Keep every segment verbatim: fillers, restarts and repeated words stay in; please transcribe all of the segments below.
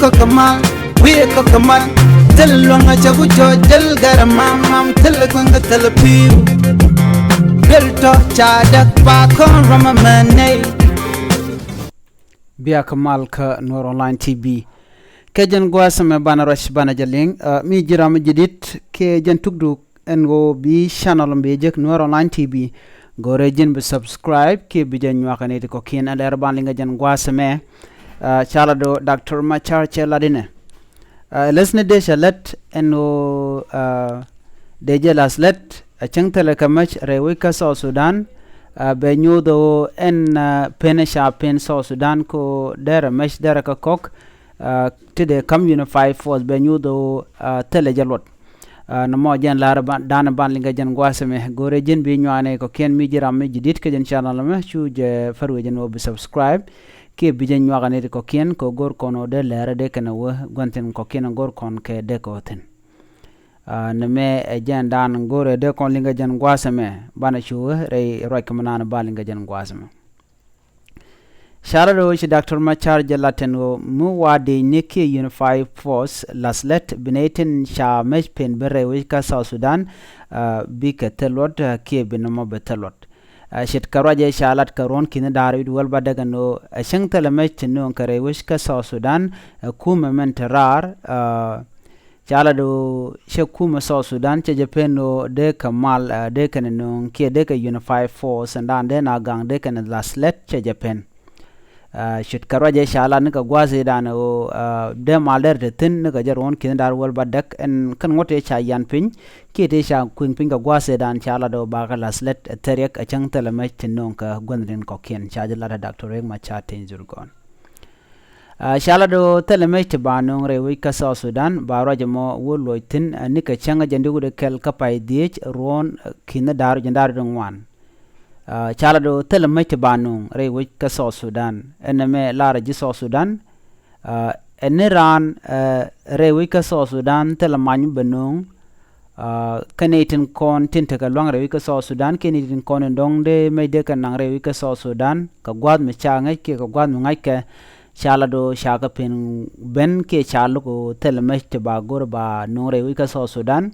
Kɔk kɛ mal, wi̱i̱ kɔk kɛ mal. Thil luäŋ a cɛ ku cɔ jɛl gɛr mam mam, thil kueŋ kɛ thil pi̱i̱. Duel tɔ ca däk pa kɔn ram a mɛ nɛy. Bia kɛ mal kä Nuer Online T V. Kɛ jɛn gua̱a̱th ɛmɛ banɛ ruac banɛ jɛ liŋ, ah, mi ji̱ ram mi ji̱ di̱t kɛ jɛn tukdu ɛn ɣöö bi channel mi bi jek Nuer Online T V. Go̱rɛ ji̱n bi subscribe kiɛ bi jɛ nyuak ni ti kɔ̱kiɛn. Ɛ lɛr ban liŋ kɛ jɛn gua̱a̱th ɛmɛ, ah, ca lat ɣöö Doctor Machar cɛ lat inɛ. Ah, läthni dee cɛ lät ɛn ɣöö, ah, dee jɛ la̱th lät, ah, cäŋ thilɛ kɛ mäc rɛy wec kä South Sudan, ah, bɛ nyuuth ɣöö ɛn, ah, pen ca pen South Sudan kɛ ɣöö derɛ mäc derɛ kä kɔk, ah, ti dee ka̱m Unified Force bɛ nyuuth ɣöö, ah, thilɛ jɛ luɔt. Ah, nɔmɔ jɛn lar ba, dan ban liŋ kɛ jɛn gua̱a̱th ɛmɛ. Go̱rɛ ji̱n bi nyuak ni kɔ̱kiɛn mi ji̱ ram mi ji̱ di̱t kɛ jɛn channel ɛmɛ, cu jɛ pär wec ɛn ɣöö bi subscribe kiɛ bi jɛ nyuak ni ti kɔ̱kiɛn kɛ ɣöö go̱r kɔn ɣöö dee lɛr dee kɛn ɣöö gua̱n thi̱n kɔ̱kiɛn go̱r kɔn kɛ dee kɛ ɣöö thi̱n. Ah, nɛmɛ ɛ jɛn dan go̱rɛ dee kɔn liŋ kɛ jɛn gua̱a̱th ɛmɛ, banɛ cu rɛy ruac kɛ mi naan ba liŋ kɛ jɛn gua̱a̱th ɛmɛ. Ca lat ɣöö ci Doctor Machar jɛ lat ɛn ɣöö mi wa dec ni kiɛ Unified Force la̱th lät bi nɛy tin ca mäc pen ben rɛy wec kä South Sudan, ah, bikɛ thil luɔt, ah, kiɛ bi nɔmɔ bi thil luɔt. Ah, ce̱tkɛ ruacɛ ca lat kɛ ruɔ̱n ki̱ni da̱r wi̱c wäl ba däk ɛn ɣöö, ah, cäŋ thilɛ mäc ti nööŋ kɛ rɛy wec kä South Sudan, ah, kumɛ mɛn te raar, ah, ca lat ɣöö cɛ kumɛ South Sudan cɛ jɛ pen ɣöö dee kɛ mal, ah, dee kɛn nööŋ kiɛ dee kɛ Unified Force ɛn dan dee na gaŋ dee kɛn la̱th lät cɛ jɛ pen. Ah, ce̱tkɛ ruacɛ ca lat ni kɛ gua̱a̱th i̱ dan ɣöö, ah, dee mal derɛ te thi̱n ni kɛ jɛ ruɔ̱n ki̱ni da̱r wäl ba däk ɛn kɛn ŋuɔ̱t tëë ca yan piny kiɛ tëë ca kui̱ŋ piny kɛ gua̱a̱th i̱ dan ca lat ɣöö bakɛ la̱th lät ɛ thil riɛk ɛ cäŋ thilɛ mäc ti nööŋ kɛ gua̱n rin kɔ̱kiɛn ca jɛ lat ɛ Doctor Riek Machar Teny Dhurgon. Ah, ca lat ɣöö thilɛ mäc ti ba nööŋ rɛy wec kä South Sudan ba ruac ɛmɔ wä luɔc thi̱n, ah, ni kɛ cäŋ jɛn di wut ɛ kɛl kä pay dhiec ruɔ̱n, ah, ki̱ni da̱r jɛn da̱r di ŋuan. Ah, ca lat ɣöö thilɛ mäc ti ba nööŋ rɛy wec kä South Sudan. Ɛn ɛmɛ lar ji̱ South Sudan, ah, ɛn ni raan, ah, rɛy wec kä South Sudan thilɛ many bɛ nööŋ, ah, kɛ nɛy tin kɔn tin tekɛ lua̱ŋ rɛy wec kä South Sudan kiɛ nɛy tin kɔn in dɔ̱ŋ dee mäc dee kɛ naŋ rɛy wec kä South Sudan kɛ gua̱a̱th mi ca ŋäc kiɛ kɛ gua̱a̱th mi ŋa̱ckɛ. Ca lat ɣöö ca kɛ pen ben kiɛ ca lo̱k ɣöö thilɛ mäc ti ba go̱r ba nööŋ rɛy wec kä South Sudan.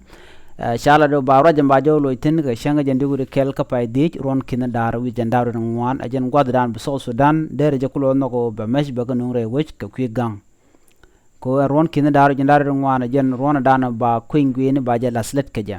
Eh, ca lat ɣöö ba ruac ɛn ba jɔw loc thi̱n kɛ cäŋ jɛn di wut kɛl kä pay dhiec ruɔ̱n ki̱ni da̱r wi̱c jɛn da̱r wi̱c ŋuan ɛ jɛn gua̱thdan bi South Sudan derɛ jɛ kulɛ nhɔk ɣöö bɛ mäc bɛ kɛ nööŋ rɛy wec kɛ kui̱ ga̱ŋ. Kɛ ɣöö ɛn ruɔ̱n ki̱ni da̱r wi̱c jɛn da̱r wi̱c ŋuan ɛ jɛn ruɔ̱n ɛ dan ba kui̱ny gui̱ni ba jɛ la̱th lät kɛ jɛ.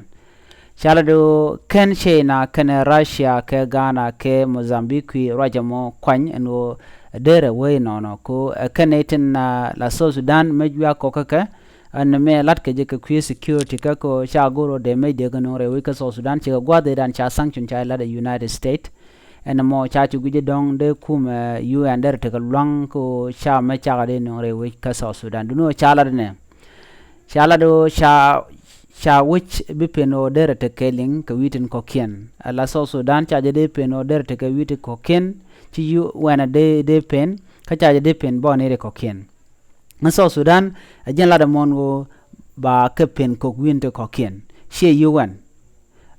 Ca lat ɣöö kɛn China kɛnɛ Russia kɛ Ghana kɛ Mozambique kui̱ ruac ɛmɔ kuany ɛn ɣöö derɛ wee nɔnɔ kɛ ɣöö, eh, kɛn nɛy tin, ah, la South Sudan mäc wiak kɔk kä kɛ. Ɛn mɛ lat kɛ jɛ kɛ kui̱ security kä kɛ ɣöö ca go̱r ɣöö dee mäc dee kɛ nööŋ rɛy wec kä South Sudan cikɛ gua̱th i̱ dan ca sanction ca lat ɛ United States. Ɛn mɔ ca ci guic i̱ dɔ̱ŋ dee kumɛ, eh, U N derɛ tekɛ lua̱ŋ kɛ ɣöö ca mäc cakɛ dee nööŋ rɛy wec kä South Sudan. Duŋni ɣöö ca lat inɛ. Ca lat ɣöö ca, ca wec bi pen ɣöö derɛ tekɛ liŋ kɛ wi̱i̱ tin kɔ̱kiɛn. Ɛ la South Sudan ca jɛ dee pen ɣöö derɛ tekɛ wi̱i̱ tin kɔ̱kiɛn. Ci U N dee, dee pen. Kä ca jɛ dee pen bä nɛy ti kɔ̱kiɛn. Ni South Sudan, ɛ jɛn lat ɛmɔn ɣöö ba kɛ pen kɔk wi̱i̱ tin kɔ̱kiɛn. Ciɛ U N.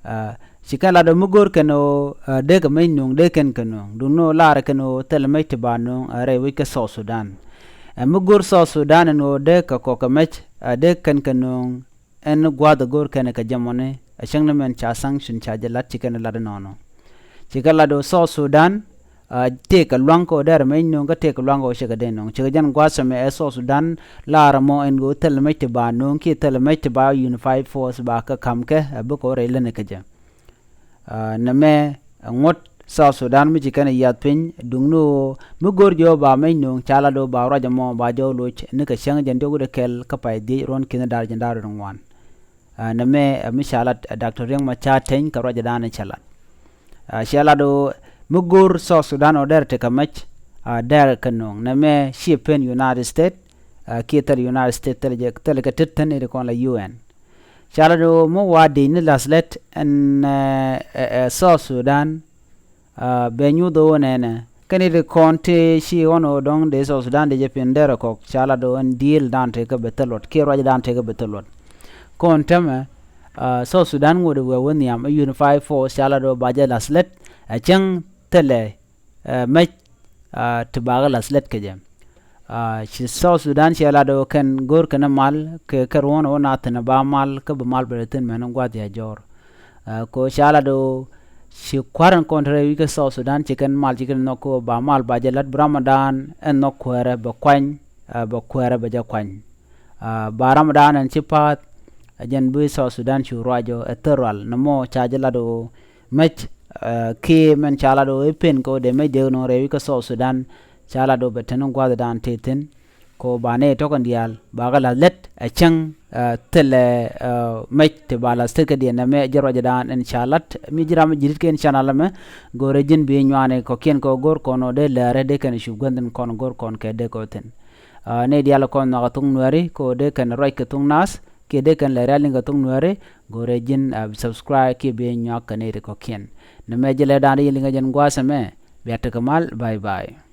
Ah, ci kɛn lat ɣöö mi go̱r kɛn ɣöö, ah, dee kɛ mäc nööŋ, dee kɛn kɛ nööŋ. Duŋni ɣöö lar kɛn ɣöö thilɛ mäc ti ba nööŋ, ah, rɛy wec kä South Sudan. Ah, mi go̱r South Sudan ɛn ɣöö dee kɛ kɔk kɛ mäc, ah, dee kɛn kɛ nööŋ. Ɛn gua̱a̱th ɛ go̱r kɛn kɛ jɛ mɔni, ɛ cäŋ ni mɛn ca sanction ca jɛ lat ci kɛn lat inɔnɔ. Ci kɛ lat ɣöö South Sudan, ah, tëëkɛ lua̱ŋ kɛ ɣöö derɛ mäc nööŋ kä tëëkɛ lua̱ŋ kɛ ɣöö cikɛ dee nööŋ. Cikɛ jɛn gua̱a̱th ɛmɛ ɛ South Sudan lar ɛmɔ ɛn ɣöö thilɛ mäc ti ba nööŋ kiɛ thilɛ mäc ti ba Unified Force ba kɛ ka̱m kɛ, ɛ bikɛ ɣöö rɛy lätni kɛ jɛ. Ah, nɛmɛ ɛ ŋuɔ̱t South Sudan mi ci kɛn ɛ yiath piny, duŋni ɣöö mi go̱r jɔw ba mäc nööŋ ca lat ɣöö ba ruac ɛmɔ ba jɔw loc ni kɛ cäŋ jɛn diɔ̱k wi̱cdɛ kɛl kä pay dhiec ruɔ̱n ki̱ni da̱r jɛn da̱r wi̱cdɛ ŋuan. Ah, nɛmɛ ɛ mi ca lat, ah, Doctor Riek Machar Teny kɛ ruacdan cɛ lat. Ah, cɛ lat ɣöö mi go̱r South Sudan ɣöö derɛ tekɛ mäc, ah, derɛ kɛ nööŋ. Nɛmɛ ciɛ pen United States, ah, kiɛ thil United States thil jɛ, thil kɛ tet thi̱n i̱ ti kɔn la U N. Ca lat ɣöö mi wa dec ni la̱th lät ɛn, eh, eh, eh, South Sudan, ah, bɛ nyuth ɣöö nɛnɛ. Kɛn i̱ ti kɔn ti ci ɣɔn ɣöö dɔ̱ŋ dee South Sudan dee jɛ pen derɛ kɔk. Ca lat ɣöö ɛn deal dan tekɛ bɛ thil luɔt kiɛ ruacdan tekɛ bɛ thil luɔt. Kɔn täämɛ, ah, South Sudan ŋot i̱ wee wä nhiam i̱ Unified Force ca lat ɣöö ba jɛ la̱th lät. Ɛ cäŋ thilɛ, eh, mäc, ah, ti bakɛ la̱th lät kɛ jɛ. Ci South Sudan ciɛ lat ɣöö kɛn go̱r kɛn mal kɛ kɛ ruɔ̱n ɣöö na thi̱n ba mal kä bi mal bɛ thi̱n mɛn gua̱th ya jɔr. Ko ca lat ɣöö ci kua̱r in kɔn te rɛy wi̱c kä South Sudan ci kɛn mal ci kɛn nhɔk kä ba mal ba jɛ lat bi Ramadan ɛn nhɔk kuäärɛ bɛ kuany, bɛ kuäärɛ bɛ jɛ kuany. Ba Ramadan ɛn ci pa̱a̱th ɛ jɛn bi South Sudan cu ruac ɣöö ɛ thärual nɔmɔ ca jɛ lat ɣöö mec kiɛ mɛn ca lat ɣöö i̱ pen kɛ ɣöö dee mec dee nɔ rɛy wi̱c kä South Sudan. Ca lat ɣöö bɛ te ni gua̱thdan te thi̱n. Ko ba nɛy tɔ̱kɛn diaal bakɛ la̱th lät ɛ cäŋ thilɛ mec ti ba la̱th thilkɛ diɛn nɛmɛ jɛ ruacdan ɛn ca lat mi ji̱ ram ji̱ ri̱t kɛn canɛl ɛmɛ. Go̱rɛ ji̱n bi nyuani kɔ̱kiɛn kɛ ɣöö go̱r kɔn ɣöö dee lɛɛrɛ dee kɛn cup gua̱thdin kɔn go̱r kɔn kɛ dee kɛ ɣöö thi̱n. Nɛy diaal kɔn nhɔakɛ thok Nuɛri kɛ ɣöö dee kɛn ruac kɛ thok Naath kiɛ dee kɛn lɛ rial liŋ kɛ thok Nuɛri. Go̱rɛ ji̱n subscribe kiɛ bi nyuak kɛ nɛy ti kɔ̱kiɛn. Nɛmɛ jɛ lɛdan dee yɛn liŋ kɛ jɛn gua̱a̱th ɛmɛ. Bia tekɛ mal, bye bye.